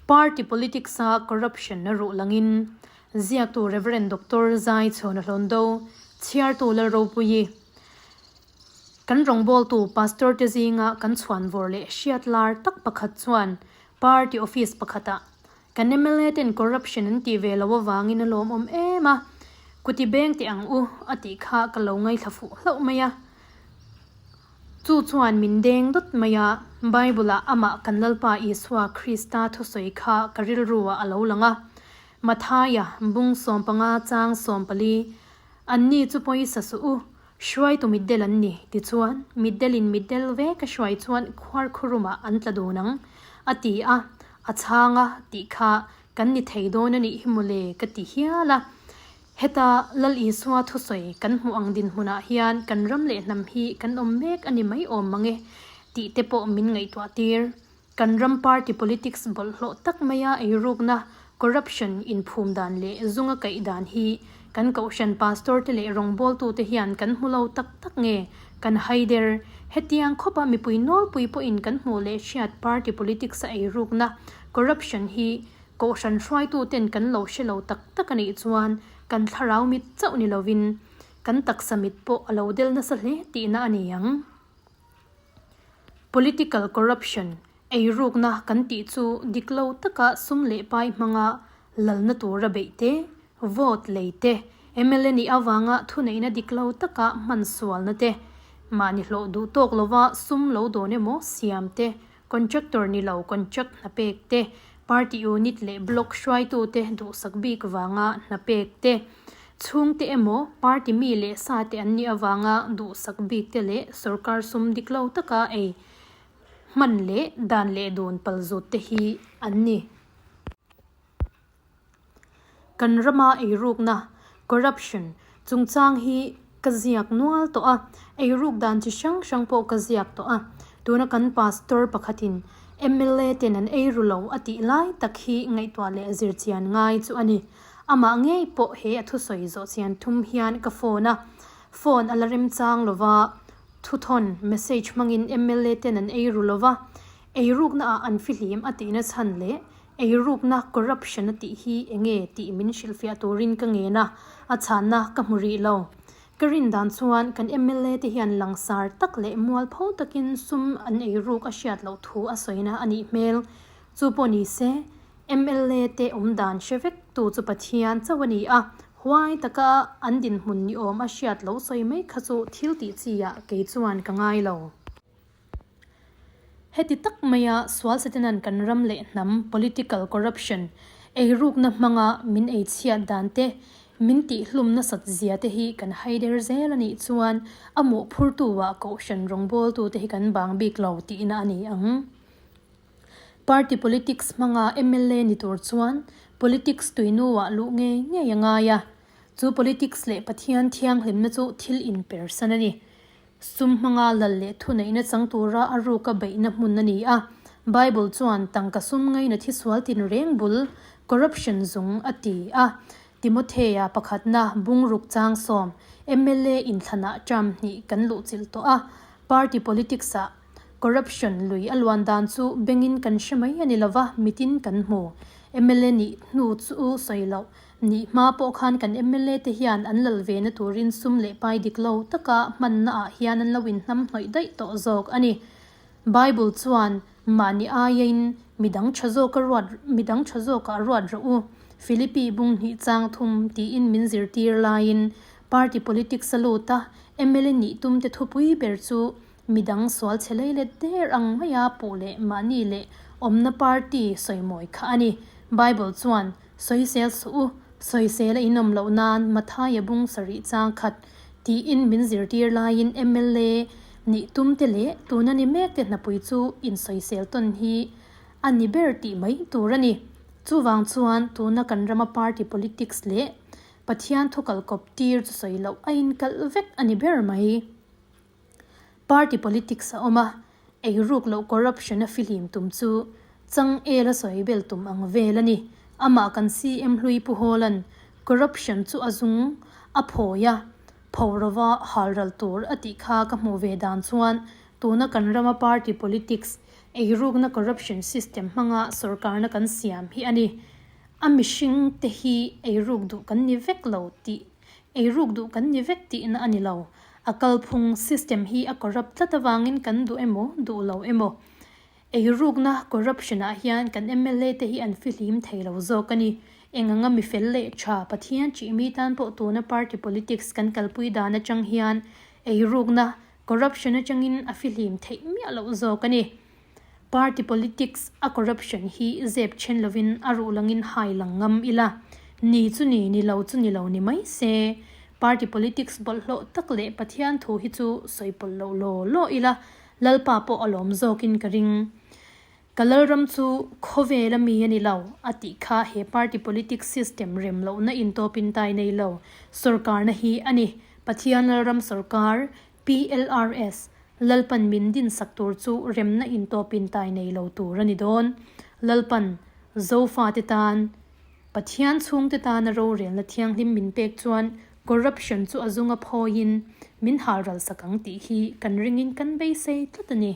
Party politics a corruption a ruh langin ziaktu Rev. Doctor Zai Chhuana Hlawndo, chhiartu Lalropuii, kan rawngbawltu Pastor te zinga kan chhuanvawr leh hriat lar tak pakhat chuan party office pakhatah kan mla ten corruption an tih ve loh avangin a lawmawm em a, kuti beng teh ang u a tih kha ka lo ngaithla fuh hlauh mai a. Chu chuan min deng dawt mai a, Bible-ah amah kan Lalpa Isua Krista thusawi kha ka rilru-ah a lo lang a. Mathaia, bung 15 chang 14, Anni chu pawisa suh u, hruaitu mitdel an ni, tichuan, mitdelin mitdel ve ka hruai chuan khuarkhurumah an tla dun ang, a ti a, a chhang a, tih kha kan ni thei dawn a nih hi mawle ka ti hial a. Heta Lal Isua thusawi kan hmuh ang dinhmunah hian kan ram leh hnam hi kan awm mek a ni mai awm mang e tih te pawh min ngaihtuah tir. Kan ram party politics bawlhhlawh tak maia eirukna, corruption, inphum dan leh zunga kaih dan hi kan kohhran pastor te leh rawngbawltute hian kan hmu lo tak tak nge kan haider? Hetiang khawpa mipui nawlpui pawhin kan hmuh leh hriat party politics a eirukna, corruption, hi Kohhran hruaituten kan lo hre lo tak tak a nih chuan kan thlarau mit chauh ni lovin kan taksa mit pawh a lo del nasa hle tihna a ni ang. Political corruption, eirukna kan tih chu dik lo taka sum leh pai hmanga lalna tura beih te, vote lei te, mla nih avanga thuneihna dik lo taka hman sualna te, mahni hlawh duh tawk lova sum lo dawn emaw siam te, Contractor ni lo contract hna pek te, party unit leh block hruaitute duhsak bik vanga hna pek te, chhungte emaw party mi leh sa te an nih avanga duhsak bik te leh sorkar sum dik lo taka ei hman leh dan leh dun palzut te hi an ni. Kan rama eirukna, corruption, chungchang hi ka ziak nual tawh a, eiruk dan chi hrang hrang pawh ka ziak tawh a. Tuna kan pastor pakhatin mla ten an eiru lo a tih lai tak hi ngaihtuah leh zirchian ngai chu a ni. Amah ngei pawh he a thusawi zawh chian thum hian ka phone a, phone a la remchang lova thuthawn, message, hmangin mla ten an eiru lova, eirukna ah an fihlim a tihna chhan leh Eirukna, corruption, a tih hi enge tih min hrilhfiah turin ka ngen a, a chhanna ka hmu rih lo. Ka rin dan chuan kan mla te hian langsar tak leh mualpho takin sum an eiruk a hriat loh thu a sawina a nih hmel. Chu pawh ni se, mla te awm dan hre vek tu chu Pathian chauh a ni a, huai taka an dinhmun ni awm a hriat loh sawi mai kha chu thil tih chi ah kei chuan ka ngai lo. Heti tak maia sual Satanan kan ram leh hnam political corruption, eirukna hmanga min eichhiat dan te, min tihhlum nasat zia te hi kan haider zel a nih chuan a mawhphurtu ah kohhran rawngbawltu te hi kan bang bik lo tihna a ni ang. Party politics hmanga mla ni tur chuan politics tuinu ah luh ngei ngei a ngai a, chu politics leh Pathian thianghlimna chu thil inpersan a ni. Sum hmanga lal leh thuneihna chang tura a ruka beihna hmun a ni a. Bible chuan tangka sum ngaina thisual tinreng bul, corruption, zung a ti a. Timothea pakhatna bungruk chang sawm, mla inthlanah term hnih kan luhchilh tawh a. Party politics ah corruption lui a luan dan chu bengin kan hre mai a ni lova, mitin kan hmu. Mla nih hnu chu sawi loh. Nih hma pawh khan kan mla te hian an lal ve na turin sum leh pai dik lo taka hmanna ah hian an lo inhnam hnawih daih tawh zawk a ni. Bible chuan mahni aiin midang tha zawk a ruat midang tha zawkah ruat rawh u, Philippi bung hnih chang thum tiin min zirtir laiin party politics a lut a, mla nih tum te thupui ber chu midang sual chhe lei let der ang maia puh leh mahni leh awmna party sawimawi kha a ni. Bible chuan Sawisel suh u, sawisel a inawm loh nan Mathaia bung sarih chang khat tiin min zirtir laiin mla nih tum te leh tuna ni mek te hnapui chu insawisel tawn hi a ni ber tih mai tur a ni. Chuvang chuan tuna kan rama party politics leh Pathian thu kalkawp tir chu sawi loh a inkalh vek a ni ber mai. Party politics a awm a, eiruk loh corruption a fihlim tum chu chang ela sawi bel tum ang vel a ni. Amah kan CM hlui Pu Hawla'n corruption chu a zung a phawi a, pho rova halral tur a tih kha ka hmuh ve dan chuan tuna kan rama party politics. Eirukna corruption system hmanga sorkarna kan siam hi a ni. A mihring te hi eiruk duh kan ni vek lo tih eiruk duh kan ni vek tihna a ni lo. A kalphung system hi a corrupt tlat avangin kan duh emaw duh lo emaw eirukna corruption ah hian kan mla te hi an fihlim thei lo zawk a ni. Eng anga mifel leh tha Pathian chih mi tan pawh tuna party politics kan kalpui dan atang hian eirukna corruption atangin a fihlim theih miah loh zawk a ni. Party politics a corruption hi zep then lovin a ruh langin hai lang ngam ila, ni chu ni, ni lo chu ni lo ni mai se. Party politics bawlhhlawh tak leh Pathian thu hi chu sawi pawlh loh law law ila, Lalpa pawh a lawm zawkin ka ring. Ka Lalram chu khawvel a mi a ni lo, a tih kha he party politics system rem lohna intawpin tai nei lo sorkarna hi a ni. Pathian Lalram sorkar, PLRS, Lalpan min dinsak tur chu remna intawpin tai nei lo tur a ni dawn. Lalpan, Zofate tan, Pathian chhungte tana rorelna thianghlim min pek chuan corruption chu a zunga phawiin min halral sak ang tih hi kan ringin kan beisei tlat a ni.